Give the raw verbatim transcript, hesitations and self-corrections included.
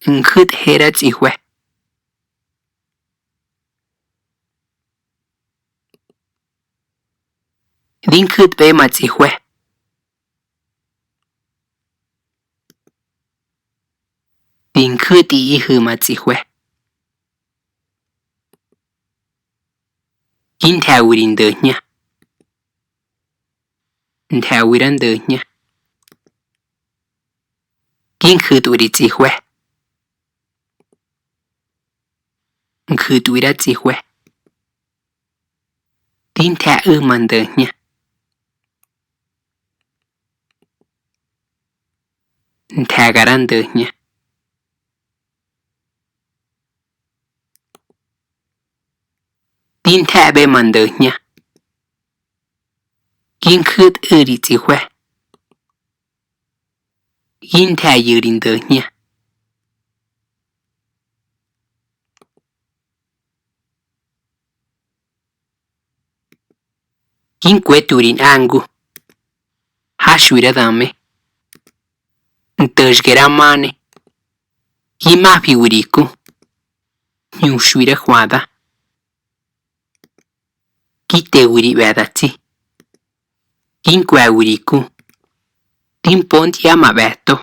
Nkütjera tchifwe. Dinkütbema tchifwe. Dinkütihihüma tchifwe. Kinthawi ri ndahia. Nthawi ra ndahia. Kinkütwi ri tchifwe. Nkütwi ra tchifwe. Tinthaüma ndahia. Nthaka ra ndahia. Tinthebema ndahia. Kinkütü ri tchifwe. Kintheyü ri ndahia. Kinkwetu ri nangu. Hashwi ra dame. Ntüshige ra mane. Kimafiwi ri ku. Hnyushwi ra hwada. Kitewi ri wedachi. Kinkwewi ri ku. Timpontiama weto.